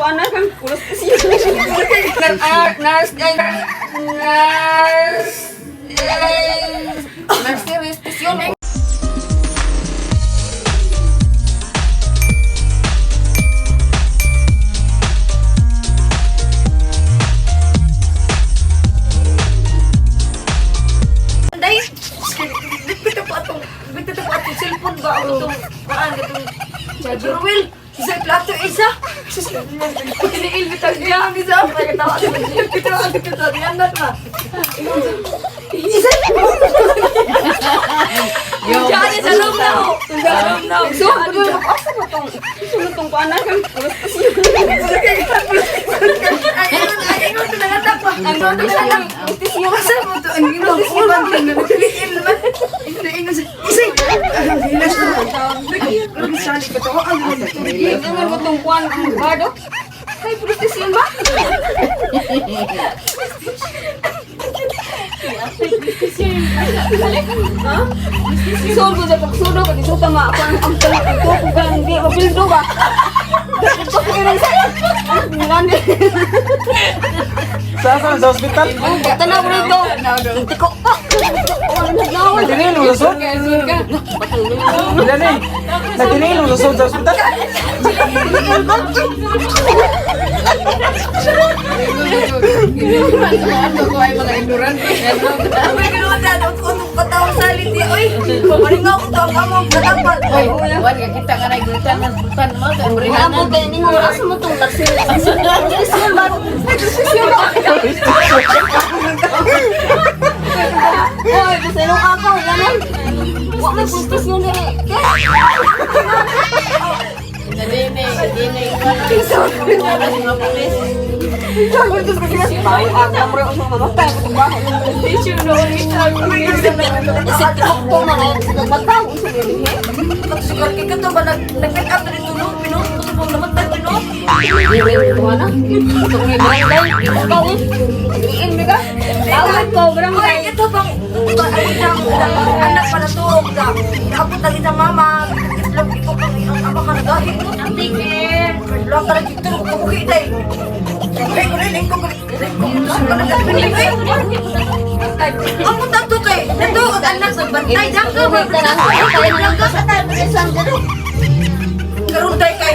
kuan na kang pulos siya. Nurse, nurse, nurse, nurse, Day, bita po atong cellphone ba ako itong kuan itong charger wheel. Isa plato isa. Iniil bitag niya ang isa. Pagkatawa sa bitaw ang bitaw niya na ba. Isa. Diyan sa loob na ho. Sa loob na ho. So, asa ba tong asa ba tong kuan na kang pulos siya. Ay, ay, ingon to nangatak pa. Ang isa lang, pulos Asa mo to ang ingon uban ka na iniil man. Ingon sa isa. Hilas na. Ang sali ka to ang Ano ba tong kuan ang bado? Ay, pulos siya ba? Ha? So, ko sa pagsudo ko dito tama ako ang ang ko kung kang di mabildo ba. Ito ko rin sa'yo. Ngani. Saan sa sa ospital? Tanaw rito. Tiko pa. Nagdinil mo lusod? Wala na eh. Nagdinil mo lusod sa ospital? May ginutan ang pataw salit di oy. Malingaw ko to ang among katapat. Oy, wan ka kita ka na gultan ng sultan mo sa Wala mo kayo ni oras mo tong laksin. Protesyon ba? Protesyon ba? Oy, basta nung ako, laman. Wa may protesyon diri. Dine, dine wan. Mga pulis. Ay, ang amro ang mamatay ko ba? Isip ko mga nagmataw unsa gyud eh. Katusugar kay kato ba nag nag-pick up na dito no? Pino, kato ba namatay pino? Wala. Ito ni barangay. Ikaw eh. Diin mi ka. Tawag ko Oy, barangay. ito bang ba ang isang anak pala to ga. Naabot ang isang mama. Itlog ito kang ang ama ka nagahi no. Take care. Lang ka dito kabuhi day. Kay ko rin ko ko ko Ang punta to kay nato ang anak sa bantay dangga ba dangga sa karon day kay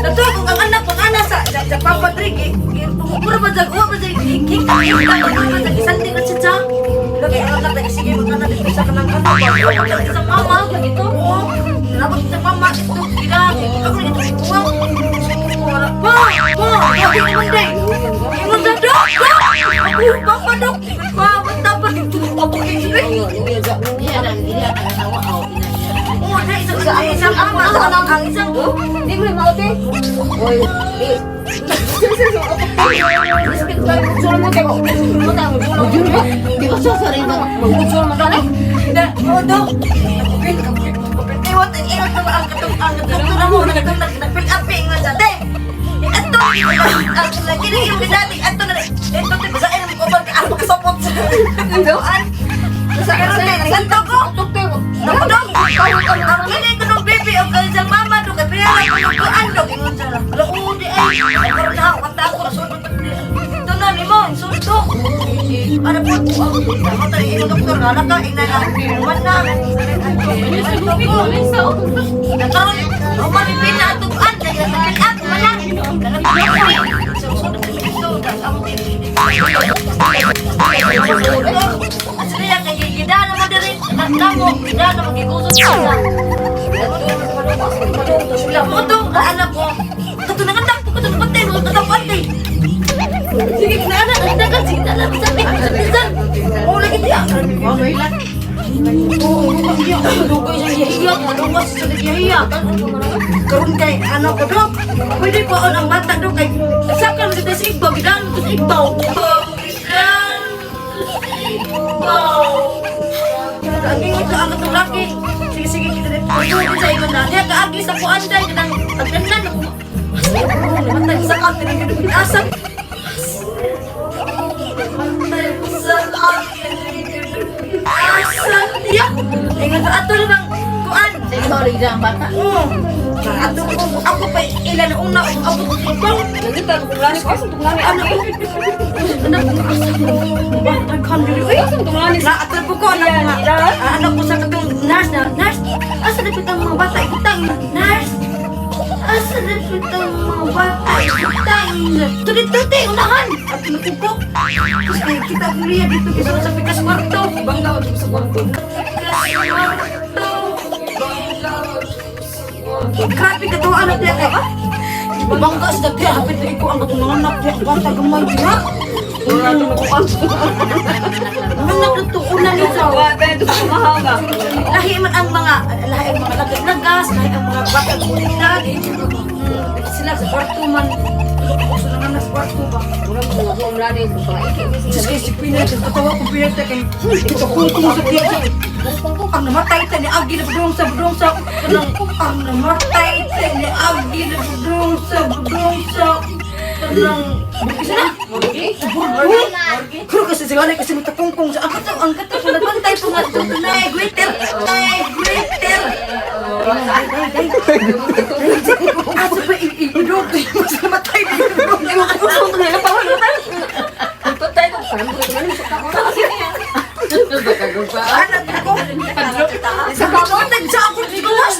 nato kung ang anak pag anak sa sa Papa Dre mura ba jag uwa ba jag hik ba jag isandi na siya siya lagi ang anak lagi sige mag anak dito sa kanang anak ba sa mama ito oo nabot sa mama ito gila ako nito uwa wala pa pa lagi mo day ingon sa dok dok ako papa dok pa basta pa dito ako Iya na, iya ka na oh. Oo, na isang isang ama sa ang isang Di mo maote. Oy, di. Sulo mo tayo. Sulo mo tayo. Sulo mo. Di ba sa sarili mo? Sulo mo tayo. Na, oh, dok. Kapit, kapit, kapit. Iwat, iwat na ang katong, ang katong na mo, katong nag-fill up, eh, ingon sa, "Te, ato, ang kini yung dati, ato na, ito, te, basahin mo ko ba, ang makasapot sa, Doan. Sa karon te, nagsanto ko. Naku, dok, ang kini ko nung baby, ang kay sa mama, dok, kay pinala ko nung kuan, dok, ingon sa, ala, oo, di ay, karon na, ang tao, nasunod, ito na, nimo, insulto. Ano po, ako tayo, ingon doktor, nga ka, ina na, man na, Nakaroon, umalipin na atuan, naglasakit ako, wala. Asli yang kay gidana mo diri, nagkamo, gidana mo gigusot sa. Mo to, anak ko. Kato nangandak ko, kato pantay, mo kato pantay. Sige, kinana, nandagan, sige, alam, sabi, bisan. Oh, lagi tiya. Okay lang. Oo, dugay sa hiya, malungas sa hiya. Karon kay ano ko dok. Pwede pa on ang bata dok kay sakal kita sa igbaw, gidan ko sa igbaw. Gidan sa igbaw. Ang ingon sa ang katong laki. Sige sige kita dito. Tuod sa ingon na. Diha kaagi sa kuan day kanang pagdanan ako. Matay sa kan tinang asa. Matay sa akin. Asa. Ya. Ingon sa ato lang kuan. Sorry ang bata. Oo. Ato ko ako pa ilan una ako ko bang. Nangita ko lani ko asa tong lani Anak ko. Anak ko asa ko. Daghan diri oy. Asa tong lani? Na ato po ko anak nga. Anak ko sa katong nurse na nurse. Asa dapit ang mga bata ikutang nurse. Asa dapit ang mga bata ikutang. Tulit tuti unahan. Ato na ko. Tapos kay kita ko riya dito gusto sa pikas kwarto. Bangga ko sa kwarto. Pikas kwarto. Grabe ka to anak niya kay. Bangga sa dapit hapit lagi ko ang katong anak niya bata gamay diha. Wala to ko ang. Anak na to una ni sa Wa tayo to sa mahanga. Lahi man ang mga lahi ang mga lagas, lahi ang mga bata komunidad. Sila sa kwarto man. Gusto na nga sa kwarto ba? Mura mo ko ang lani ko pa iki. Diyos kay si Pinay, katawa ko Pinay ta kay kita ko ko sa tiya. Ang namatay ta ni Agi na budong sa budong sa kanang ang namatay ta ni Agi na budong sa budong sa kanang isa na. Kuro kasi sila kasi matakungkong sa ang katong ang katong nagbantay po nga ito na greater ay greater. Aso pa i-idog mas namatay na idog. Gusto ko na pa wala tayo. Patay ko parang ko man sa ko. Anak ko. Sa kamotan sa ako gawas.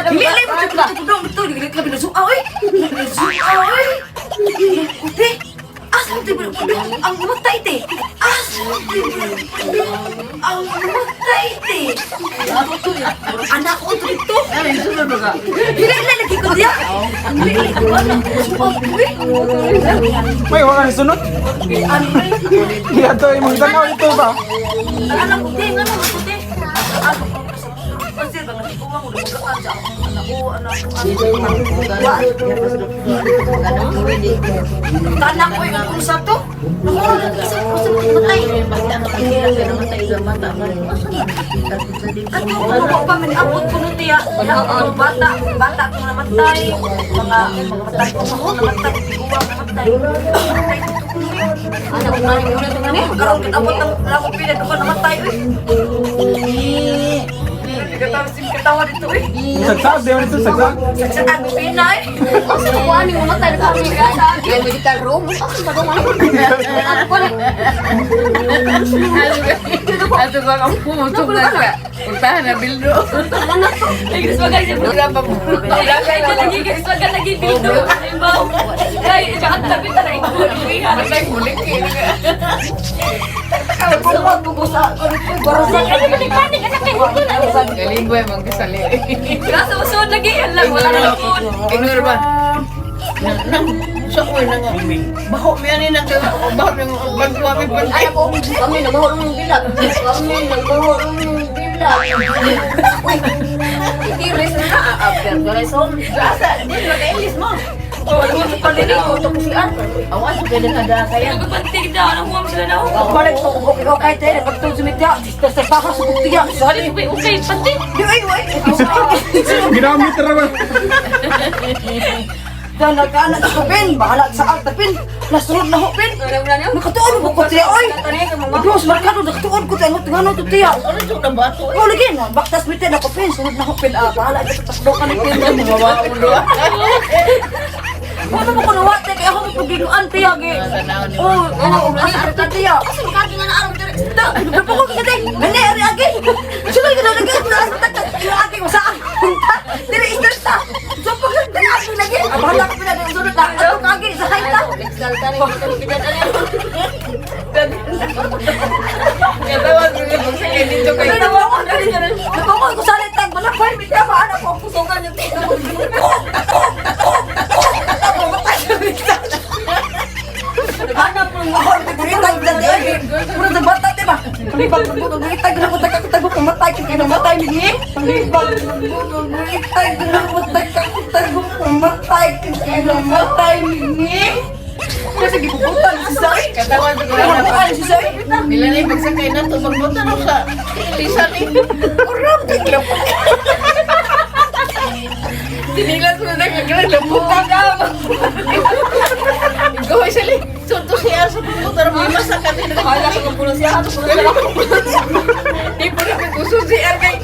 Dili mo sa tudong to, dili ka binasuka oy. Binasuka oy. Kuti. Asa ti budong ang matay te. Asa ti budong ang matay te. Anak ko to dito. Dili na lagi ko diya. Dili ko anak ko suka ko. May wala ni sunod. Ano Iya to imong tanaw ito ba? Anak ko te, ngano ko te. Ano ko kasi ba nga ko mo dugaan sa akong anak ko, anak ko. Tanak ko yung kung sa to. Naku, isa ko sa matay. Ato ko pa man abot ko nun tiya. Mga bata, bata ko namatay. Mga mga bata ko namatay, tiguang namatay. Anak ko lani mo na tong lani. Karon abot na ako pinag ko namatay oy. Katawa sim katawa dito oy. Sagsag di ito sagsag. Sagsaan ko pinay. Asa ko ani mo matay ka kami sa medical room. Asa ba ko man? Ako pa. Ato ko ang pumutok na sa puntahan na bildo. Wala pa po. Matay huli kay. Nagkukuha ko sa Galing boy magkasali. Ignore ba? Nang sa ko na nga. Baho mi ani nang baho mi bagwa mi pantay. Anak ko kami nagbaho ng bilag. Kami nagbaho ng bilag. Uy. Itiris na after garison. Asa, di ba kailis mo? Ko Awas ka na kada kaya. Balik ko ko ikaw kahit tayo pagtulog sumitya. Sa baka sa buktiya. Sali. Di ay ay. Ginamit ra ba? Dan nagkaanak sa pin, bahala sa alta pin. Nasunod na ho pin. Nakatuon mo ko tiya oy. Diyos markado nakatuon ko tiya ngano to tiya. Ano to na bato? Oh lagi na baktas mi tiya nako pin, sunod na ho pin. Ah, bahala sa takdo ka ni pin. Ano mo kuno wa tiya kay ako mo paginuan tiya gi. Oh, oh, asa ta tiya. Asa makagi nga na aron dire. Ta, nagpapakot ka tay. Gani ari agi. Sunod ka na lagi. Asa ta ta agi ko saan. Dili istorya ta. So pag dali agi lagi. Ah, bahala ka pina sunod na. Ato ka agi sa ta. Katawa ko ni pagsakay dito kay. Nagpapakot ko sa tag malapay mi tiya ba anak ko kusugan yung tita ko. Anak ko ako nagritag sa tiya. Mura sa bata di ba? Palibag nagritag na ko tagakatago pumatay kay namatay ni. Palibag nagritag na ko tagakatago pumatay kay namatay ni. Kasi gipuputan si Sai. Katawa ko na. Gipuputan si Sai. Mila ni pagsakay na to magbuta na sa ilisa ni. Uram kay Tinilas mo na kagala lambutan ka. Ikaw ay sali. Sunto siya sa pagbuta ra may masa ka din. Hala ko pulo siya. Di po na kuso si kay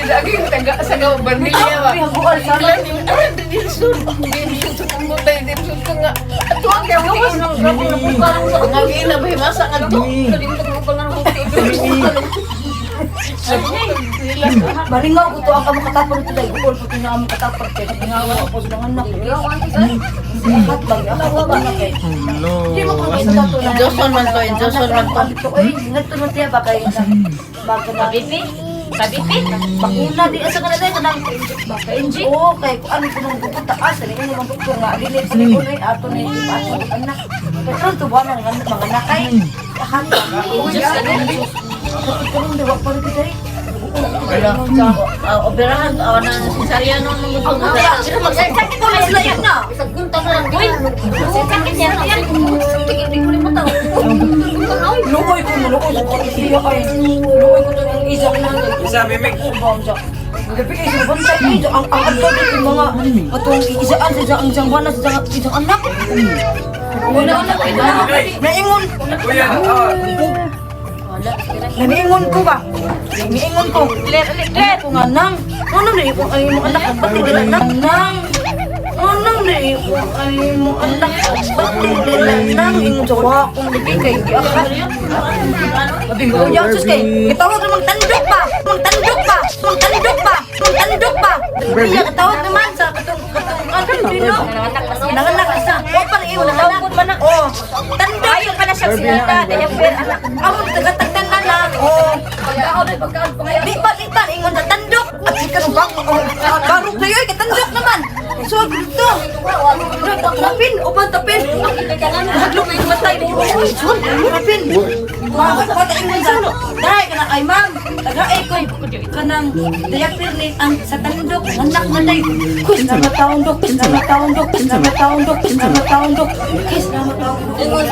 Lagi taga sa gawa bandilya ba. Haguan sa Ilan yung aran din sur. Din sur sa kumutay din sur ka nga. Ato ang gawas ng Nga gina ba masa nga to. Malingaw ko to ang kamo katapon ito dahil gukol po ito na among katapon kay Lingaw ako sa mga anak. Akat bang akat ba anak kay. Hello. Di mo kung ito to na. Joson man to, Joson man to. Ito ay ngadto man tiya ba kay baka na Kabipi? Kabipi? bakuna di asa ka na dai kanang baka inject. Oo kay kung ano kunong bukod taas dali mo man doktor nga dili pa ni unoy ato ni ipaso anak. Pero to ba nang mga anak kay akat ba. Inject ka din? Karon di wa pa rin kita eh. Operahan awan na cesarean no nung Sakit ko na sila yun na. Gunta na lang, boy. Sakit niya. Sakit ko rin mata. Luoy ko, luoy ko. Iya kay. Luoy ko to ng isa na. Isa, mimik. Gabi kay sa bantay ko ang ato yung mga atong isaan sa isang isang buwan sa isang isang anak. Wala na Naingon. Kuya, ah, Naingon ko ba? Naingon ko. Claire, Claire. Ko nga nang. Ano na iko ay mo anak pati dila nang nang. Ano na iko ay mo anak pati dila nang ingon sa wa kong lagi kay giakat. Kuya, sus kay, gitawag namang tandok ba? Mang tandok ba? Mang tandok ba? Mang tandok ba? Iya, katawag naman sa katong katong katong dino. Nanganak isa. O pa iyo nanganak man na. Oh. Tandok. Ayaw pa na siya sinata. Diaper, anak. Amo tagatagdan na na. Oh. Pagkaon, pagkaon pa ngayon. Di pa, di pa, ingon sa tandok. At si kanong bang, oh, barok na yun, katandok naman. So, dito. Tapin, upan tapin. Hadlok na yung matay. Uy, sun, tapin. Wata ingon sa, dahil ka na kay ma'am. Tagay ko, kanang diaper ni ang sa tandok, anak na day. Kus na mataon dok, kus na mataon dok, kus na mataon dok, kus na mataon dok, kus na mataon dok. Ingon,